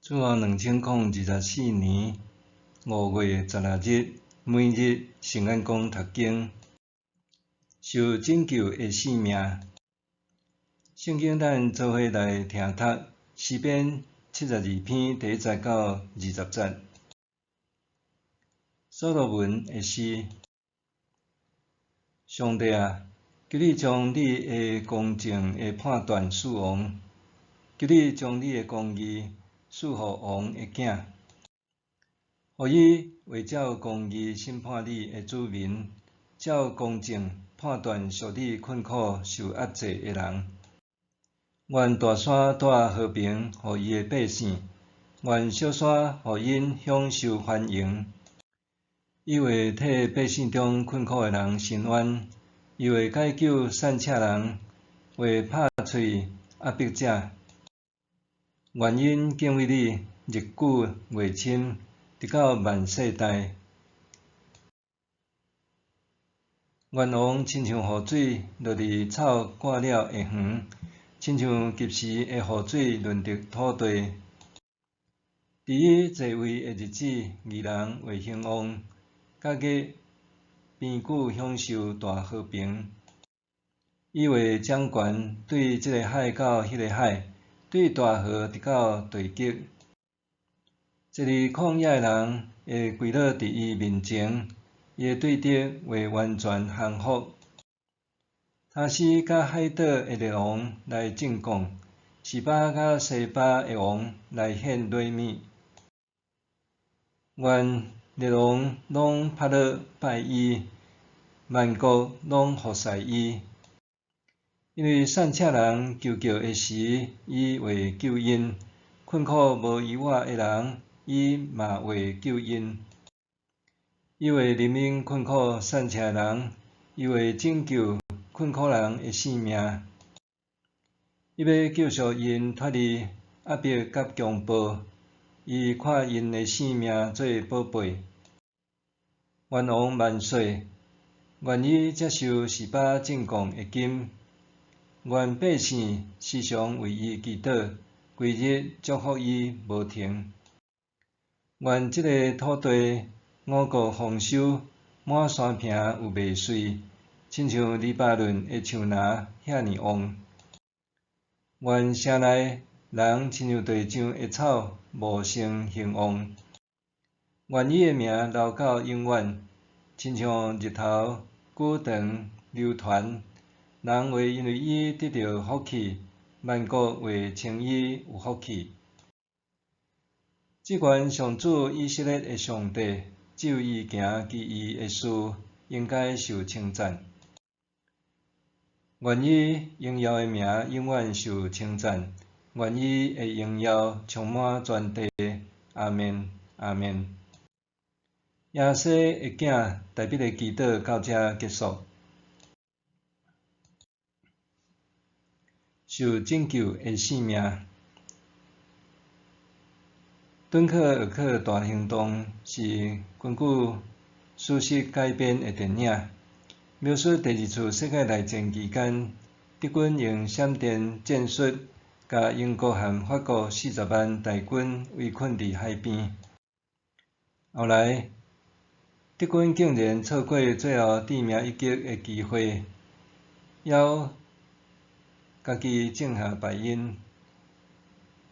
主後2024年5月16日，每日聖眼光讀經，受拯救的性命。聖經咱做伙來聽讀詩篇72篇第一節到20節。所羅門的詩。上帝啊，求你將你的公正的判斷賜王，求你將你的公義賜予王的囝，予伊會照公義審判你的子民，照公正判斷屬你困苦受壓制的人。願大山帶和平予伊的百姓，願小山予𪜶享受繁榮。伊會替百姓中困苦的人伸冤，伊會解救散赤人，會拍碎壓迫者。願𪜶敬畏你，日久月深，直到萬世代。願王親像雨水落佇草割了的園，親像及時的雨水潤澤土地。佇伊在位的日子，義人會興旺，甲月恒久享受大和平。伊會掌權對這个海到彼个海，對大河直到地極。坐佇曠野的人會跪倒佇伊面前，伊的對敵會完全降服。他施佮海島的列王來進貢，示巴佮西巴的王來獻禮物。願列王攏趴落拜伊，萬國攏服侍伊。因為散赤人求叫的時，伊會救𪜶；困苦無依倚的人，伊嘛會救𪜶。伊會憐憫困苦散赤的人，伊會拯救困苦人的性命。伊欲救贖𪜶脫離壓迫佮強暴，伊看𪜶的性命做寶貝。願王萬歲！願伊接受示巴進貢的金。願百姓時常為伊祈禱，規日祝福伊無停。願這个土地五穀豐收，滿山坪有麥穗，親像黎巴嫩的樹林遐爾旺。願城內人親像地上的草茂盛興旺。願伊的名留到永遠，親像日頭久長流傳。人會因為伊得著福氣，萬國會稱伊有福氣。至懸上主以色列的上帝，只有伊行奇異的事，應該受稱讚。願伊榮耀的名永遠受稱讚，願伊的榮耀充滿全地。阿們，阿們。耶西的囝大衛的祈禱到這結束。受拯救的性命。敦刻爾克大行動是根據史實改編的電影，描述第二次世界大戰期間，德軍用閃電戰術，共英國和法國40萬大軍圍困佇海邊。後來，德軍竟然錯過最後致命一擊的機會，猶家己種下敗因。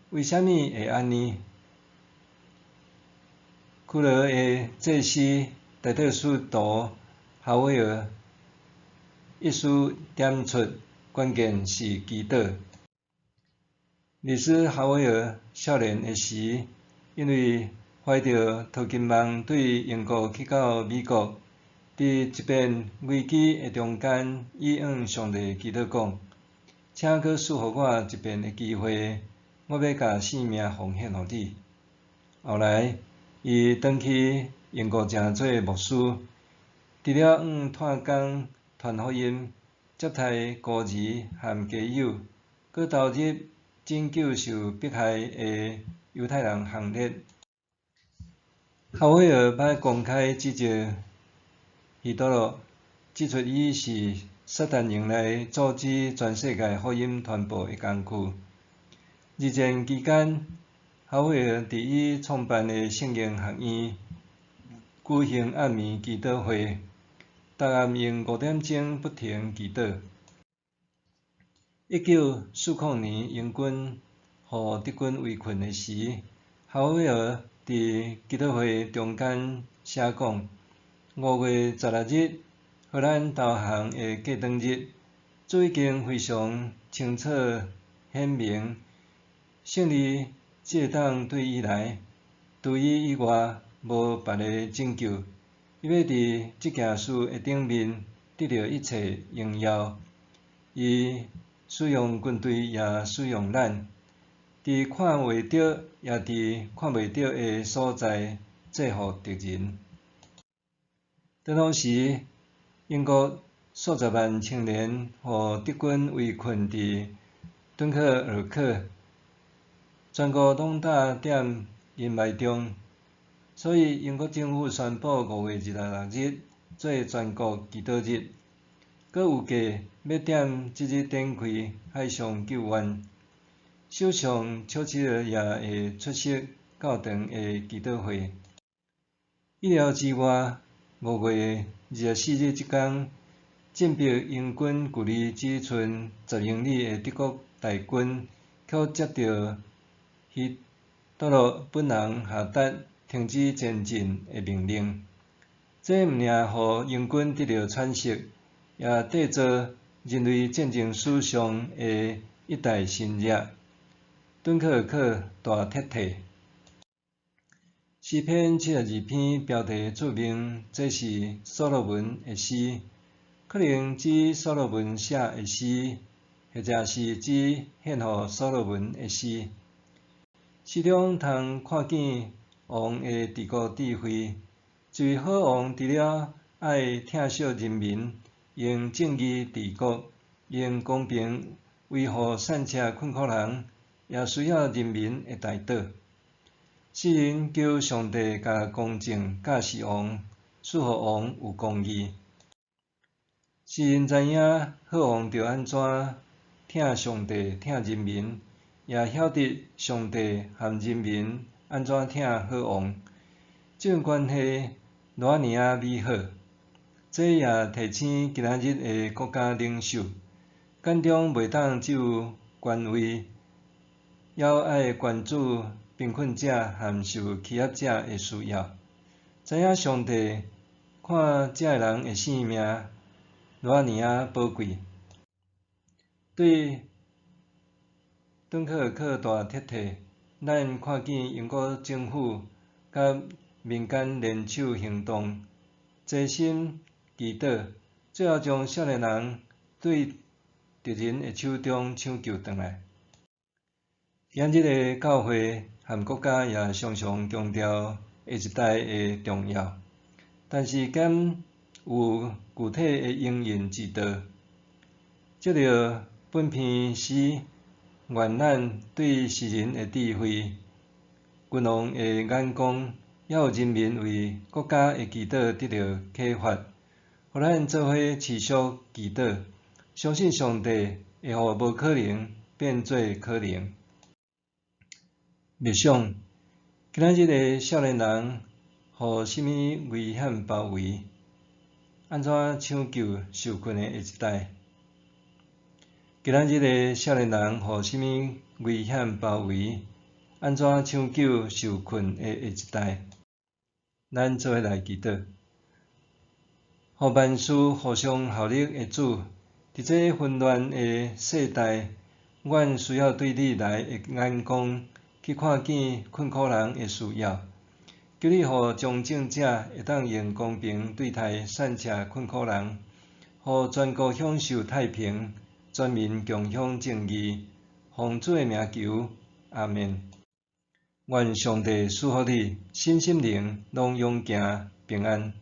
為啥物會按呢？骷髏的祭司大德使徒哈維爾一書點出關鍵是祈禱。律師哈維爾少年的時，因為懷著淘金夢對英國去到美國，佇一片危機的中間，伊向上帝祈禱講：請閣賜予我一遍的機會，我欲共性命奉獻予你。後來，伊轉去英國成做牧師，除了向炭工傳福音、接待孤兒和家有，閣投入拯救受迫害的猶太人行列。哈維爾捌公開指責希特勒，指出伊是撒旦用來阻止全世界福音傳播的工具。二戰期間，哈威爾佇伊創辦的聖經學院舉行暗暝祈禱會，逐暗用5點鐘不停祈禱。1940年英軍予德軍圍困的時，哈威爾佇祈禱會中間寫講：5月16日，荷蘭投降的過當日，主已經非常清楚顯明，勝利只會當對伊來，除伊以外無別个拯救。伊欲佇這件事的頂面得著一切榮耀。伊使用軍隊也使用咱，佇看袂著也佇看袂著的所在制服敵人。當時，英國數十萬青年予德軍圍困佇敦克爾克，全國攏搭踮陰霾中，所以英國政府宣布5月26日做全國祈禱日，閣預計欲踮這日展開海上救援。首相丘吉爾也會出席教堂的祈禱會。意料之外，5月24日這工，進逼英軍距離只賰10英里的德國大軍，卻接著希特勒本人下達停止前進的命令。這毋爾予英軍得著喘息，也締造人類戰爭史上的一代神作——敦克爾克大撤退。詩篇72篇標題註明這是所羅門的詩，可能指所羅門寫的詩，或者是指獻予所羅門的詩。詩中通看見王的治國智慧。一位好王除了愛疼惜人民，用正義治國，用公平維護散赤困苦人，也需要人民的代禱。詩人求上帝共公正教示王，賜予王有公義。詩人知影好王著按怎疼上帝、疼人民，也曉得上帝和人民按怎疼好王。這種關係偌爾仔美好。這也提醒今仔日的國家領袖，眼中袂當只有權位，猶愛關注貧困者和受欺壓者的需要。知影上帝看這个人的性命偌爾仔寶貴。對敦克爾克大撤退，咱看見英國政府佮民間聯手行動，齊心祈禱，最後將少年人對敵人的手中搶救轉來。今日的教會和國家也常常強調下一代的重要，但是敢有具體的應用之道？藉著本篇詩，願咱對詩人的智慧、君王的眼光，猶有人民為國家的祈禱得著啟發，予咱做伙持續祈禱，相信上帝會予無可能變做可能。默想，今仔日的少年人予啥物危險包圍？按怎搶救受困的下一代？今仔日的少年人予啥物危險包圍？按怎搶救受困的下一代？咱做伙來祈禱，予萬事互相效力的主，佇這紛亂的世代，阮需要對你來的眼光去看見困苦人的需要。求你予掌政者會當用公平對待散赤困苦人，予全國享受太平，全民共享正義。奉主的名求，阿們。願上帝賜福你，身心靈攏勇健平安。